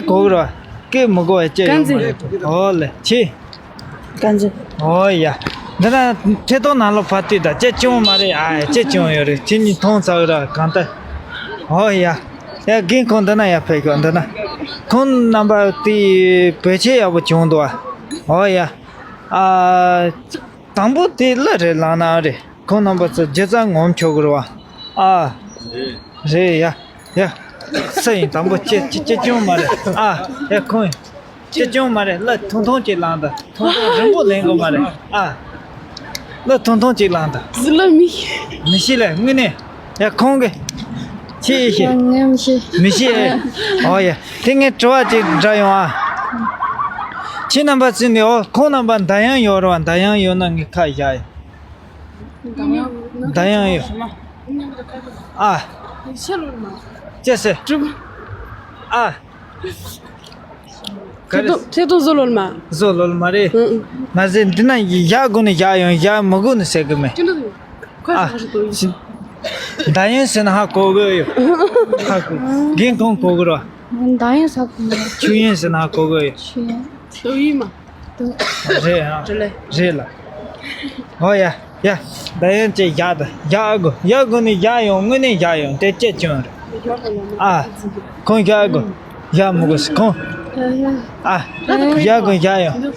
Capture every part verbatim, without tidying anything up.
གོ་གི་ར། སྐད་མི་གོ་བའི་སྐད་ཡོད་མ་རེད། ཨོ་ལེ། ཆི། ཀན་ཛི། ཨོ་ཡ། འདི་ན་ཐད་གཏོང་ནང་ལོགས་ཕར་བལྟས་དང་། ཅི་བྱུང་མ་རེད། ཨ་ཡ། ཅི་བྱུང་ཡོད་རེད། ཁྱེད་གཉིས་མཐོང་ཚར་གི་ར། གང་ལྟར། ཨོ་ཡ། ཡ། རྒན་ཁོང་འདི་ན་ཡར་ཕེབས་ཤོག་འདི་ན། ཁོང་རྣམ་པ་དེ་བེད་སྤྱོད་ཡག་པོ་བྱུང་འདུག་ཨ། ཨོ་ཡ། ཨ། དང་པོ་དེ་གླུ་རེད་ལབ་ན་རེད། ཁོང་རྣམ་པ་ཚོ་སྒྱུ་རྩལ་ངོམ་ཆོག་གི་རེད་བ། ཨ། རེད་ཡ། ཡ། སུ་ཡིན། དང་པོ་ཅི་ཅི་ཅི་བྱུང་མ་རེད། ཨ། ཡ། ཁོང་ཡིན། ཅི་བྱུང་མ་རེད། གླུ་ཐུང་ཐུང་ཅིག་བླངས་དང་། ཐུང་ཐུང་རིང་པོ་ལེན་དགོས་མ་རེད། ཨ། གླུ་ཐུང་ཐུང་ཅིག་བླངས་དང་། ཟི་ལ་མི། མི་ཤེས་ལེ། དངོས་གནས། ཡ། ཁོང་གི། ཅི་ཤེས། ངས་མི་ཤེས། མི་ཤེས། ཨོ་ཡ། དེ་ངས་དྲི་བ་ཅིག་འདྲི་ཡོང་ཨ། ཁྱེད་རྣམ་པ་ཚོ་ནི། ཨོ། ཁོང་རྣམ་པ་འདར་དབྱངས་ཡོད་རེད་བ། འདར་དབྱངས་ཡོད་ན་ངས་ཁ་བཞག་ཡ། འདར་དབྱངས་ཡོད། ཨ། ཅི་ཟེར། ཨ། ག་རེ། ཐད་གཏོང་བཟོ་ལོལ་མ། བཟོ་ལོལ་མ་རེད། ཨང་། མ་ཟད་འདི་ན་བཞག་དགོས་ནི་བཞག་ཡོང་། བཞག་མི་དགོས་ནི་ཟེར་གི་མེད། ཨ། འདར་དབྱངས་ཟེར་ན་ཧ་གོ་གི་ཡོད། ཧ་གོ། རྒན་ཁོང་གོ་གི་རེད། འདར་དབྱངས་ཟེར་གི་མེད། ཆུ་དབྱངས་ཟེར་ན་ཧ་གོ་གི་ཡོད། ཆུ་དབྱངས། རེད་ཨ། རེད་ལ། ཨོ་ཡ། ཡ། འདར་དབྱངས་ཅིག་བཞག་དང་། བཞག་དགོས། བཞག་དགོས་ནི་བཞག་ཡོང་། དངོས་གནས་བཞག་ཡོང་། དེ་ཅི་བྱུང་རེད། ཨ། ཁོང་བཞག་དགོས། བཞག་མི་དགོས་ཟེར་ཁོང་། ཨ། བཞག་དགོས། བཞག་ཡོང་།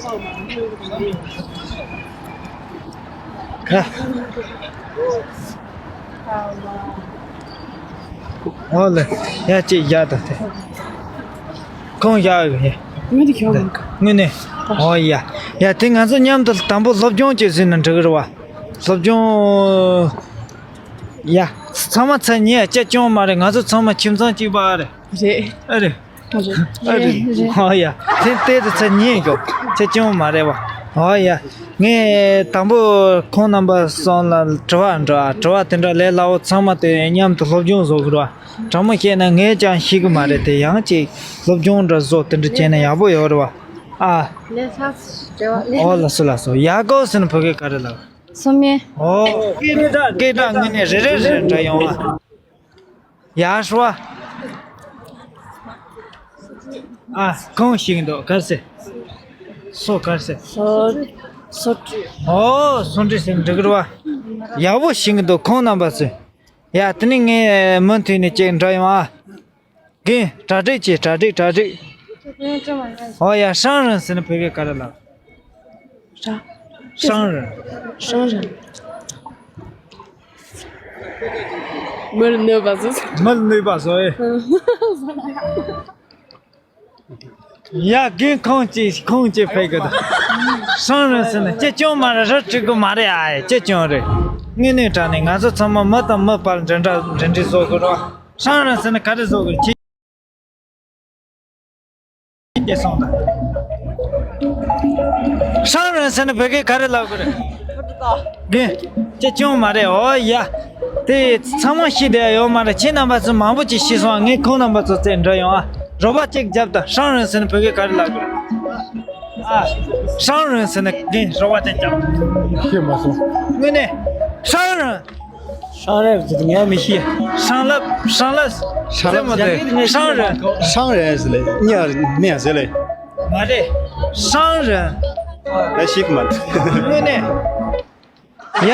ཡ། ཨོ་ལེ། ཡ། ཅིག་བཞག་དང་། དེ་ཁོང་བཞག་ཡོད། ཡ། དངོས་གནས། ཨོ་ཡ། ཡ། དེ་ང་ཚོ་མཉམ་དུ་དང་པོ་སློབ་སྦྱོང་ཅིག་ཟིན་ན་འགྲིག་གི་རེད་བ། སློབ་སྦྱོང་། ཡ། ཚང་མ་ཚར་ཉེ་ཅི་བྱུང་མ་རེད། ང་ཚོ་ཚང་མ་ཁྱིམ་ཚང་གཅིག་པ་རེད། རེད། ཨ་རེད། ཨ་རེད། ཨ་རེད། རེད། ཨོ་ཡ། དེ་ལྟས་དུ་ཚར་ཉེ་འགྲོ། ཅི་བྱུང་མ་རེད་བ། ཨོ་ཡ། ངས་དང་པོ་ཁོང་རྣམ་པ་གསུམ་ལ་དྲི་བ་འདྲི་ཨ། དྲི་བ་དེ་འདྲ་ལས་སླ་བོ། ཚང་མ་དེ་མཉམ་དུ་སློབ་སྦྱོང་བཟོ་དགོས་རེད་བ། དྲང་མོ་བཤད་ན་ངས་ཀྱང་ཤེས་གི་མ་རེད་དེ། ཡང་ཅིག་སློབ་སྦྱོང་འདྲ་བཟོ་དེ་འདྲ་བྱས་ན་ཡག་པོ་ཡོད་རེད་བ། ཨ། ལས་སླ་སོ་རེད་བ། ཨོ་ལགས་སོ་ལགས་སོ། ཡ་གོ་ཟེར་ན་བོད་སྐད་ག་རེ་ལབ། སོ་མེ། ཨོ། སྐད་གྲགས་སྐད་གྲགས་དངོས་གནས་རེ་རེ་རེ་འདྲ་ཡོང་ཨ། ཡ་ཧྲ་བ། ཨ། ཁོང་ཤེས་ཀྱི་འདུག་ག་རེ་ཟེར། སོ་ག་རེ་ཟེར། སོ། སོ་ཏྲི། ཨོ། སོ་ཏྲི་ཟེར་འགྲིག་གི་རེད་བ། ཡག་པོ་ཤེས་ཀྱི་འདུག་ཁོང་རྣམ་པ་ཚོས། ཡ། དེ་ནས་ངས་མུ་མཐུད་ནས་ཅིག་འདྲི་ཡོང་ཨ། རྒན། གྲ་སྒྲིག་བྱེད། གྲ་སྒྲིག་གྲ་སྒྲིག་ཨོ་ཡ། ཧྲང་རིན་ཟེར་ན་བོད་སྐད་ག་རེ་ལབ། ཧྲང་རིན། ཧྲང་རིན། མིར་གནོད་པ་བཟོ། མིར་གནོད་པ་བཟོ་ཨེ། ཡ། རྒན་ཁོང་ཅིག་ཁོང་ཅིག་ཕེབས་གི་འདུག་ཧྲང་རིན་ཟེར་ན་ཅི་བྱུང་མ་རེད། ར་འགྲིག་གི་མ་རེད་ཨ། ཅི་བྱུང་རེད། དངོས་གནས་དྲང་གནས་ང་ཚོ་ཚང་མ་མི་དང་མི་བར་འབྲེལ་འདྲ་འབྲེལ་འདྲིས་བཟོ་དགོས་རེད་བ། ཧྲང་རིན་ཟེར་ན་ག་རེ་བཟོ་དགོས་རེད། ཁྱེད་ཀྱིས་གསུངས་དང་། ཧྲང་རིན་ཟེར་ན་བོད་སྐད་ག་རེ་ལབ་དགོས་རེད། རྒན། ཅི་བྱུང་མ་རེད། ཨོ་ཡ། དེ་ཚང་མ་ཤེས་བསྡད་ཡོད་མ་རེད། ཁྱེད་རྣམ་པ་ཚོ་མང་པོ་ཅིག་ཤེས་སོང་། ངས་ཁོང་རྣམ་པ་ཚོ་རྩད་འདྲི་ཡོང་ཨ། རོགས་པ་ཅིག་རྒྱབ་དང་། ཧྲང་རིན་ཟེར་ན་བོད་སྐད་ག་རེ་ལབ་དགོས་རེད། ཨ། ཧྲང་རིན་ཟེར་ན་རྒན་རོགས་པ་ཅིག་རྒྱབ། ཤེས་མ་སོང་། དངོས་གནས། ཧྲང་རིན། ཧྲང་རིན་ཟེར་ངས་མི་ཤེས། ཧྲང་ལབ། ཧྲང་ལབ། ཧྲང་ལབ། ཧྲང་རིན། ཧྲང་རིན་ཟེར་ལེ། ངས་མི་ཡང་ཟེར་ལེ། མ་རེད། ཧྲང་རིན། ཨ་ཤེས་ཀྱི་མ་འདུག་དངོས་གནས། ཡ།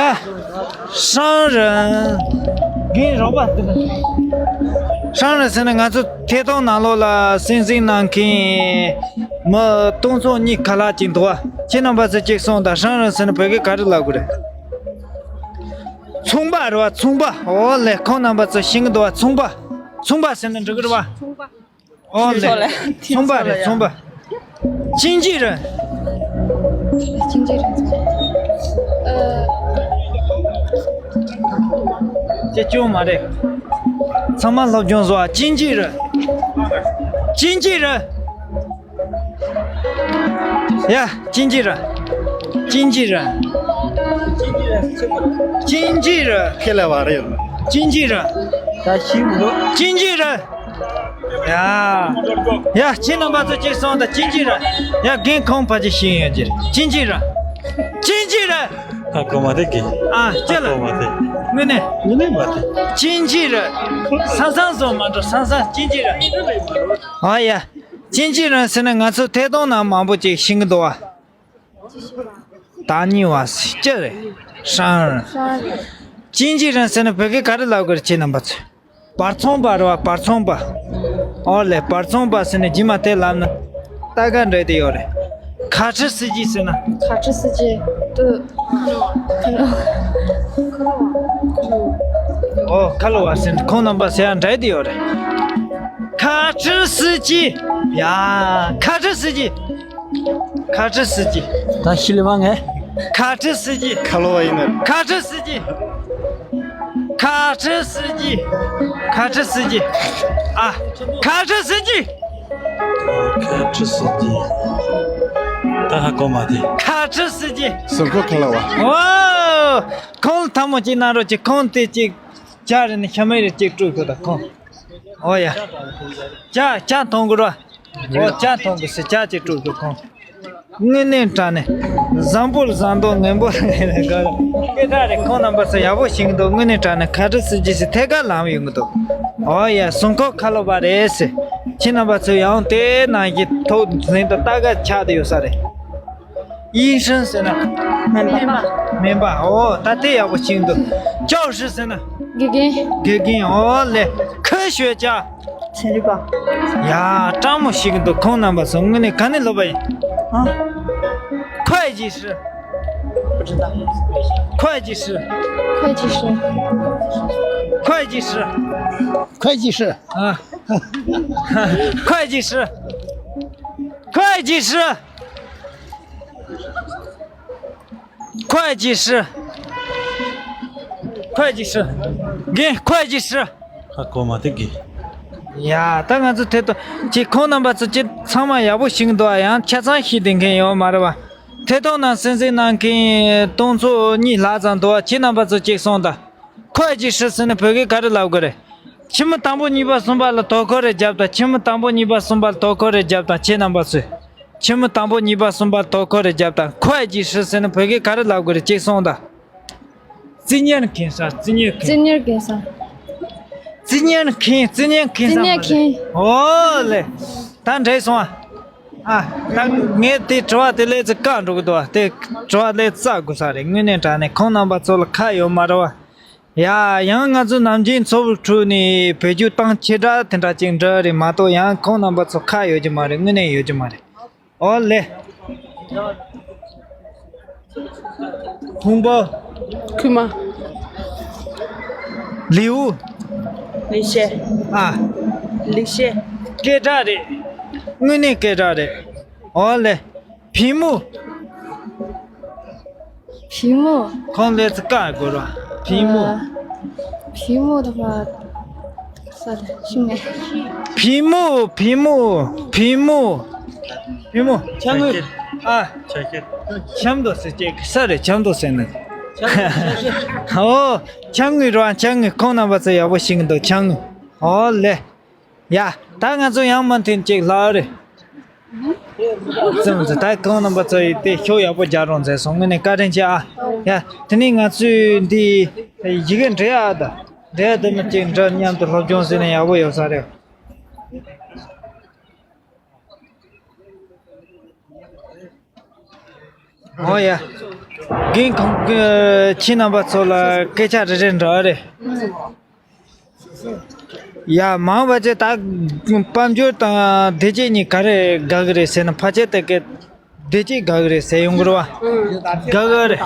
ཧྲང་རིན། རྒན་རོགས་པ་འདི་ན། ཧྲང་རིན་ཟེར་ན་ང་ཚོ་ཐད་གཏོང་ནང་ལོགས་ལ་གསན་གཟིགས་གནང་མཁན་མི་སྟོང་ཚོ་གཉིས་ཁ་ལག་ཅིག་འདུག་བ། ཁྱེད་རྣམ་པ་ཚོ་ཅིག་གསུངས་དང་། ཧྲང་རིན་ཟེར་ན་བོད་སྐད་ག་རེ་ལབ་དགོས་རེད། མཚུངས་པ་རེད་བ། མཚུངས་པ། ཨོ་ལེ། ཁོང་རྣམ་པ་ཚོ་ཤེས་ཀྱི་འདུག་བ། མཚུངས་པ། མཚུངས་པ་ཟེར་ན་འགྲིག་གི་རེད་བ། མཚུངས་པ། ཨོ་ལེ། མཚུངས་པ་རེད། མཚུངས་པ། གཅིག་འཇིག་རེད། གཅིག་འཇིག་རེད། ཨ། ཅི་བྱུང་མ་རེད། ཚང་མ་སློབ་སྦྱོང་བཟོ་བ། གཅིག་འཇིག་རེད། གཅིག་འཇིག་རེད། ཡ། གཅིག་འཇིག་རེད། གཅིག་འཇིག་རེད། གཅིག་འཇིག་རེད། ཁས་ལེན་བ་རེད། གཅིག་འཇིག་རེད། ད་ཤི་འགྲོ། གཅིག་འཇིག་རེད། ཡ། ཡ། ཁྱེད་རྣམ་པ་ཚོ་གཅིག་གསུངས་དང་། གཅིག་འཇིག་རེད། ཡ། རྒན་ཁོང་ཕལ་ཆེར་ཤེས་ཡོད་ཀྱི་རེད། གཅིག་འཇིག་རེད། གཅིག་འཇིག་རེད། ཧ་གོ་མ་ཐེ་གི། ཨ། ཅི་ལ། ཧ་གོ་མ་ཐེ། དངོས་གནས། དངོས་གནས་མ་ཐེ། གཅིག་འཇིག་རེད། སང་སང་བཟོ་མ་འགྲོ། སང་སང་། གཅིག་འཇིག་རེད། ཨ་ཡ། 经纪人ཟེར་ན་ང་ཚོ་ཐད་གཏོང་ནང་མང་པོ་ཅིག་ཤེས་ཀྱི་འདུག་བ། 打你哇ཟེར་ཅི་རེད།商人། 商人། 经纪人ཟེར་ན་བོད་སྐད་ག་རེ་ལབ་དགོས་རེད་ཁྱེད་རྣམ་པ་ཚོས། བར་ཚོང་པ་རེད་བ། བར་ཚོང་པ། ཨོ་ལེ། བར་ཚོང་པ་ཟེར་ནས་རྗེས་མ་དེ་ལབ་ན་ལྟ་ག་འདྲ་དེ་ཡོད་རེད། 卡车司机ཟེར་ན། 卡车司机། ཏུ། ཁ་ལོ། ཁ་ལོ། ཨོ་ཁ་ལོ་བ་ཟེར་ནས་ཁོང་རྣམ་པ་ཟེར་ཡ་འདྲ་དེ་ཡོད་རེད། 卡车司机། ཡ། 卡车司机། 卡车司机། ད་ཤི་ལི་མ་ངས། 卡车司机། ཁ་ལོ་བ་ཡིན་ནི། 卡车司机། 卡车司机། 卡车司机。啊，卡车司机。卡车司机。ད་ཧ་གོ་མ་དེ། 卡车司机། ཟུར་ཁོ་ཁ་ལོ་བ། ཨོ། ཁོང་ཐལ་མོ་གཅིག་གནང་རོགས་གྱིས། ཁོང་དེ་གཅིག་ཇ་རེད་ནི་ཤ་མེད་རེད་གཅིག་སྤྲོད་དགོས་ད་ཁོང་། ཨོ་ཡ། ཇ་ཇ་འཐུང་དགོས་རོགས། ཨོ་ཇ་འཐུང་དགོས་ཟེར་ཇ་གཅིག་སྤྲོད་དགོས་ཁོང་། དངོས་གནས་དྲང་གནས། བཟང་པོ་ལ་བཟང་དོ་ངན་པོ་ལ་ངན་པོ། སྐད་གྲགས་རེད། ཁོང་རྣམ་པ་ཚོ་ཡག་པོ་ཤེས་ཀྱི་འདུག་དངོས་གནས་དྲང་གནས་ཁ་བྲལ་སྲིད་ཀྱི་སྲིད་ཐད་ཀར་ལངས་ཡོང་གི་འདུག་ཨོ་ཡ། སྲུང་འཁོར་ཁ་ལོ་བ་རེད་ཟེར། ཁྱེད་རྣམ་པ་ཚོ་ཡང་དེ་ནང་བཞིན་ཐོག་འཛིན་དུ་ལྟ་ག་ཆགས་དུ་ཡོད་ས་རེད། 医生ཟེར་ན། སྨན་པ། སྨན་པ། ཨོ་ད་དེ་ཡག་པོ་ཤེས་ཀྱི་འདུག 教师ཟེར་ན། དགེ་རྒན། དགེ་རྒན། ཨོ་ལེ། 科学家། ཚན་རིག་པ། ཡ། སྤྲང་མོ་ཞིག་འདུག་ཁོང་རྣམ་པ་ཚོ་དངོས་གནས་ག་ནས་ལོབས་པ་ཡིན། ཨ། 会计师། 会计师། 会计师། 会计师། 会计师。ཨ། 会计师། 会计师། 会计师། 会计师། རྒན། 会计师། ཧ་གོ་མ་དེ་རྒན། ཡ། ད་ང་ཚོ་དེ་ཏོ་ཅིག་ཁོང་རྣམ་པ་ཚོ་ཅིག་ཚང་མ་ཡག་པོ་ཤེས་ཀྱི་འདུག་ཨ། ཡང་ཆ་ཚང་ཤེས་བསྡད་མཁན་ཡོད་མ་རེད་བ། ཐད་གཏོང་ནང་གསན་གཟིགས་གནང་མཁན་སྟོང་ཚོ་གཉིས་ལྷག་ཙམ་འདུག་བ། ཁྱེད་རྣམ་པ་ཚོ་ཅིག་གསུངས་དང་། 会计师ཟེར་ན་བོད་སྐད་ག་རེ་ལབ་དགོས་རེད། ཆེན་མོ་དང་པོ་གཉིས་པ་གསུམ་པ་ལ་དོ་ཁུར་རེ་རྒྱབ་དང་། ཆེན་མོ་དང་པོ་གཉིས་པ་གསུམ་པ་ལ་དོ་ཁུར་རེ་རྒྱབ་དང་། ཁྱེད་རྣམ་པ་ཚོས། ཆེན་མོ་དང་པོ་གཉིས་པ་གསུམ་པ་ལ་དོ་ཁུར་རེ་རྒྱབ་དང་། 会计师ཟེར་ན་བོད་སྐད་ག་རེ་ལབ་དགོས་རེད་ཅེས་གསུངས་དང་། རྩིས་གཉེར་མཁན་ས། རྩིས་གཉེར་མཁན། རྩིས་གཉེར་མཁན་ས། རྩིས་གཉེར་མཁན། རྩིས་གཉེར་མཁན་ས། རྩིས་གཉེར་མཁན། ཨོ་ལེ། ད་འགྲིག་སོང་ཨ། ཨ། ད་ངས་དེ་དྲི་བ་དེ་ལས་ཚེ་བཀག་འགྲོ་གི་འདུག་བ། དེ་དྲི་བ་ལས་བཙལ་དགོས་ས་རེད། དངོས་གནས་དྲང་གནས་ཁོང་རྣམ་པ་ཚོ་ལ་ཁ་ཡོད་མ་རེད་བ། ཡ། ཡང་ང་ཚོ་ནམ་རྒྱུན་འཚོ་བའི་ཁྲོད་ནས་བེད་སྤྱོད་བཏང་ཆེ་དྲགས་དེ་འདྲ་ཅིག་འདྲ་རེད་མ་གཏོགས། ཡང་ཁོང་རྣམ་པ་ཚོ་ཁ་ཡོད་ཀྱི་མ་རེད། དངོས་གནས་ཡོད་ཀྱི་མ་རེད། ཨོ་ལེ། ཕུང་པོ། ཁུག་མ། ལེའུ། ལེགས་བཤད། ཨ། ལེགས་བཤད། སྐད་གྲགས་རེད། དངོས་གནས་སྐད་གྲགས་རེད། ཨོ་ལེ། 屏幕། 屏幕། ཁོང་ལས་ཚེ་བཀག་དགོས་ར། 屏幕། ཨ། 屏幕的话，算了，兄弟。 屏幕། 屏幕། 屏幕། 屏幕། ཕྱག་དངུལ། ཨ། ཕྱག་དངུལ། ཆབ་མདོ་ཟེར་ཅིག་ས་རེད། ཆབ་མདོ་ཟེར་ནས། ཨོ། ཕྱག་དངུལ་ར། ཕྱག་དངུལ། ཁོང་རྣམ་པ་ཚོ་ཡག་པོ་ཤེས་ཀྱི་འདུག་ཕྱག་དངུལ། ཨོ་ལེ། ཡ། ད་ང་ཚོ་ཡང་མུ་མཐུད་ཅིག་ལྷག་རེད། ཙམ་ཙམ་ད་ཁོང་རྣམ་པ་ཚོ་ཡིས་དེ་ཤོག་ཡག་པོ་རྒྱག་རོགས་མཛད་སོང་། དངོས་གནས་བཀའ་དྲིན་ཆེ་ཨ། ཡ། དེ་ནས་ང་ཚོས་འདི་ཡི་གེ་འབྲི་ཡག་ད། འབྲི་ཡག་དེ་མི་གཅིག་འབྲི། མཉམ་དུ་སློབ་སྦྱོང་བྱས་ན་ཡག་པོ་ཡོད་ས་རེད། ཨོ་ཡ། རྒན་ཁོང་གིས་ཁྱེད་རྣམ་པ་ཚོ་ལ་སྐད་ཆ་རེ་རེ་འདྲི་རེད། ཡ། མང་བ་ཅིག་ད་དཔལ་འབྱོར་དང་བདེ་སྐྱིད་གཉིས་ག་རེ་དགའ་གི་རེད་ཟེར་ན། ཕལ་ཆེར་དེ་གི་བདེ་སྐྱིད་དགའ་གི་རེད་ཟེར་ཡོང་གི་རེད་བ། དགའ་གི་རེད།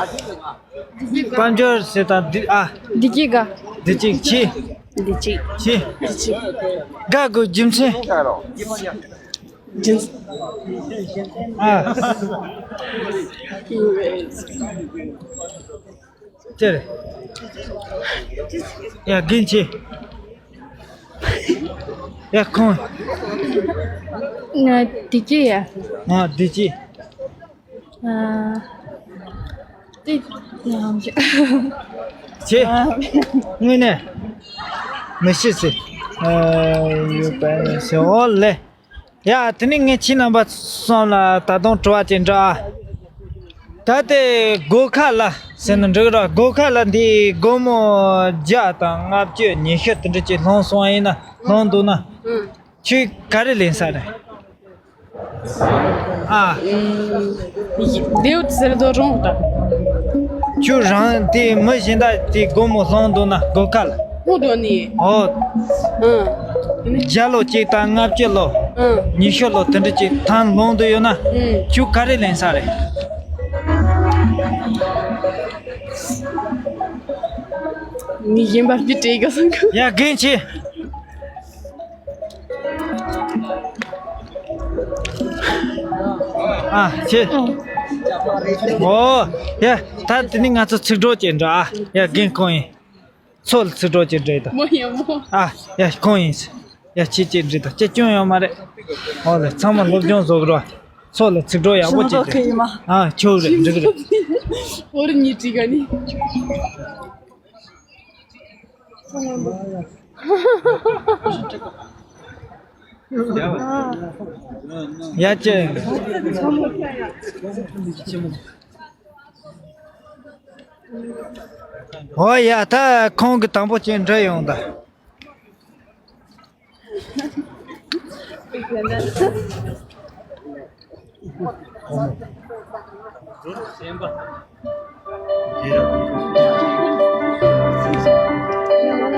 དཔལ་འབྱོར་ཟེར་དང་བདེ་ཨ། བདེ་སྐྱིད་དགའ། བདེ་སྐྱིད་ཆེ། བདེ་སྐྱིད་ཆེ། བདེ་སྐྱིད་དགའ་དགོས་རྒྱུ་མཚན། རྒྱུ་མཚན། ཨ། ཅེར། ཡ། རྒན་ཆེ། ཡ། ཁོང་། ང་བདེ་སྐྱིད་ཡ། ང་བདེ་སྐྱིད། ཨ། དེ་ཡང་ཅི། ཆེ། ཨ། དངོས་གནས། མི་ཤེས་ཟེར། ཨ། ཡོད་པ་ཟེར། ཨོ་ལེ། ཡ། དེ་ནས་ངས་ཁྱེད་རྣམ་པ་གསུམ་ལ་ད་དུང་དྲི་བ་ཅིག་འདྲི་ཨ། ད་ལྟའི་སྒོ་ཁ་ལ་ཟེར་ན་འགྲིག་ར། སྒོ་ཁ་ལ་འདི་སྒོར་མོ་བརྒྱ་དང་ལྔ་བཅུ་ཉི་ཤུ་དེ་འདྲ་ཅིག་ལྷུང་སོང་བ་ཡིན་ན། ལྷུང་འདུག་ན། ཨང་། ཁྱོད་ག་རེ་ལེན་ས་རེད། ཨ། ལེའུ་ཟེར་དོ་རུང་ད། ཁྱོད་རང་དེ་མི་གཞན་དག་དེ་སྒོར་མོ་སློང་འདུག་ན་སྒོར་ཁ་ལ། སློང་འདུག་ནི། ཨོ། ཨང་། བརྒྱ་ལོ་གཅིག་དང་ལྔ་བཅུ་ལོ། ཨང་། ཉི་ཤུ་ལོ་དེ་འདྲ་ཅིག་ཐང་སློང་འདུག་ཡོད་ན། ཨང་། ཁྱོད་ག་རེ་ལེན་ས་རེད། ངས་གཞན་པ་སྤུས་སྤྲད་གི་སོང་གི། ཡ་རྒན་ཆེ། ཨ་ཆེ། ཨོ་ཡ། ད་དེ་ནི་ང་ཚོ་ཚིག་གྲོགས་ཅིག་འགྲོ་ཨ། ཡ་རྒན་ཁོང་ཡིན། ཚོ་ལ་ཚིག་གྲོགས་ཅིག་འགྲོ་ཡི་ད། མོ་ཡ་མོ། ཨ་ཡ་ཁོང་ཡིན། ཡ་ཁྱེད་ཅིག་འགྲིག་ད་ཅི་སྐྱོན་ཡོད་མ་རེད། ཨོ་ལེ་ཚང་མ་སློབ་སྦྱོང་བཟོ་གི་རོགས། ཚོ་ལ་ཚིག་གྲོགས་ཡག་པོ་ཅིག་འགྲོ། ཨ་ཆོག་རེད་འགྲིག་རེད། ཨོ་རེད་ཉིད་ཅིག་ག་ནི། ཡ་ཅེ། ཨོ་ཡ་ད་ཁོང་གི་དང་པོ་ཅན་འདྲ་ཡོང་ད།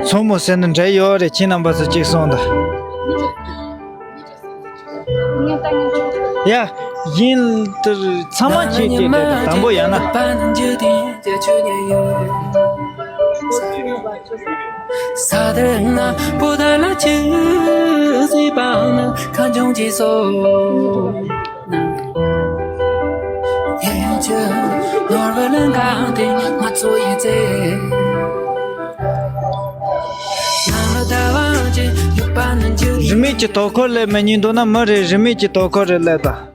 མཚོ་མོ་ཟེར་ན་འདྲ་ཡོད་རེད། ཁྱེད་རྣམ་པ་ཚོ་གཅིག་གསུངས་དང་། ཡ། ཡིན་དེར་ཚང་མ་ཁྱེད་ཀྱི་འདྲ་དང་པོ་ཡང་ན། རིན་མེད་ཀྱི་དོ་ཁུར་ལས་མི་ཉན་འདུག་ན་མི་རེ་རིན་མེད་ཀྱི་དོ་ཁུར་རེ་ལས་དང་།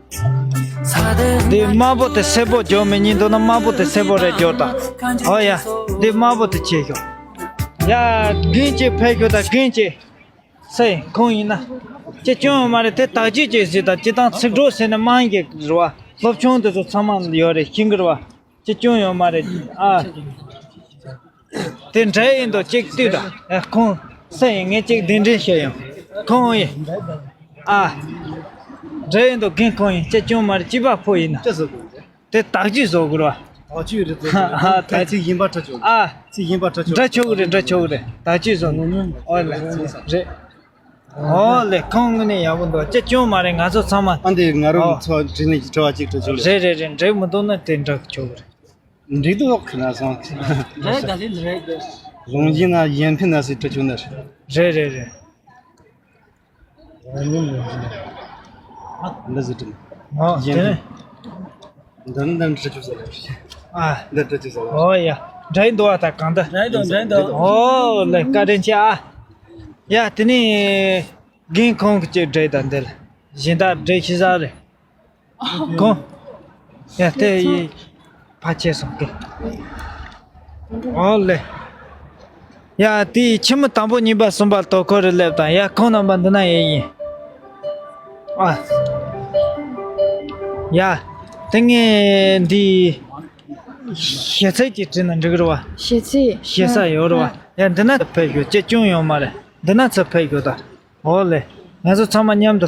འདི་དམར་པོ་དེ་སེར་པོ་འཇོག་མི་ཉན་འདུག་ན་དམར་པོ་དེ་སེར་པོ་རེ་འཇོག་དང་། ཨོ་ཡ། འདི་དམར་པོ་དེ་ཁྱེར་ཤོག་ཡ། རྒན་གཅིག་ཕེབས་ཤོག་དང་རྒན་གཅིག་སེ་ཁོང་ཡིན་ན། ཅི་སྐྱོན་ཡོད་མ་རེད་དེ་དག་ཅིག་ཅིག་ཟེར་དང་ཅི་དང་ཚིག་གྲོགས་ཟེར་ནས་མང་གི་རེད་བ། སློབ་ཆུང་དེ་ཚོ་ཚང་མ་ཡོད་རེད་ཤེས་གི་རེད་བ། ཅི་སྐྱོན་ཡོད་མ་རེད་ཨ། དེ་འདྲ་ཡིན་དོ་གཅིག་ལྟོས་དང་ཨ་ཁོང་སེ་ཡིན་ངས་གཅིག་གདན་འདྲེན་བྱས་ཡོང་། ཁོང་ཡིན། ཨ། འདྲ་ཡིན་དོ་རྒན་ཁོང་ཡིན་ཅི་སྐྱོན་མ་རེད་སྐྱིད་པ་ཕོ་ཡིན་ན། ཅི་ཟེར་དགོས་རེད། དེ་དག་ཅིག་བཟོ་དགོས་ར། དག་ཅིག་རེད་བཟོ་དགོས་རེད། ཨ་ད་ཚིག་གཞན་པ་འདྲ་ཆོག་གི་ཨ། འདྲ་ཆོག་གི་རེད་འདྲ་ཆོག་གི་རེད་དག་ཅིག་བཟོ་དགོས། ཨོ་ལེ་རེད། ཨོ་ལེ་ཁོང་དངོས་གནས་ཡག་པོ་འདུག་ཅི་སྐྱོན་མ་རེད་ང་ཚོ་ཚང་མ། ཨ་འདི་ང་རང་ཨོ། ཚོ་འདྲི་ནས་དྲི་བ་གཅིག་འདྲ་ཆོག་གི་རེད། རེད་རེད་རེད་འགྲིག་མི་འདུག་ན་དེ་འདྲ་ཆོག་གི་རེད། འགྲིག་འདུག་ཁ་ན་སང་། རེད་ད་ལེ་རེད། རང་བཞིན་ན་གཞན་ཕན་ན་སྲིད་འདྲ་ཆོག་ན་རེད། རེད་རེད་རེད། འདི་ཟེར་དྲན། ཨོ་གཞན་དེ་ནས། འདི་ནི་འདི་འདྲ་ཅིག་ཟེར་ལ། ཨ། འདི་འདྲ་ཅིག་ཟེར་ལ། ཨོ་ཡ། འདྲ་ཡི་འདུག་ཨ་ད་གང་ལྟར། འདྲ་ཡི་འདུག་འདྲ་ཡི་འདུག་ཨོ་ལེ་བཀའ་དྲིན་ཆེ་ཨ། ཡ་དེ་ནི། རྒན་ཁོང་གི་ཅིག་འདྲ་ཡི་ད་འདི་ལ། གཞན་དག་འདྲ་ཤི་ས་རེད། ཁོང་། ཡ་དེ་ཡི། ཕ་ཆེ་སོང་གི་ཨོ་ལེ། ཡ་དེའི་ཕྱི་མི་དང་པོ་གཉིས་པ་གསུམ་པ་དོ་ཁོ་རེ་སླེབས་དང་ཡ་ཁོང་རྣམ་པ་འདི་ན་ཡེ་ཡིན། ཨ། ཡ། དེ་ངས་འདི། ཞེ་ཚིག་ཅིག་བྲིས་ན་འགྲིག་རེད་བ། ཞེ་ཚིག་ཞེ་ས་ཡོད་རེད་བ། ཡ་འདི་ན་ཕེབས་ཤོག་ཅི་སྐྱོན་ཡོད་མ་རེད། འདི་ན་ཚུར་ཕེབས་ཤོག་ད། ཨོ་ལེ། ང་ཚོ་ཚང་མ་མཉམ་དུ།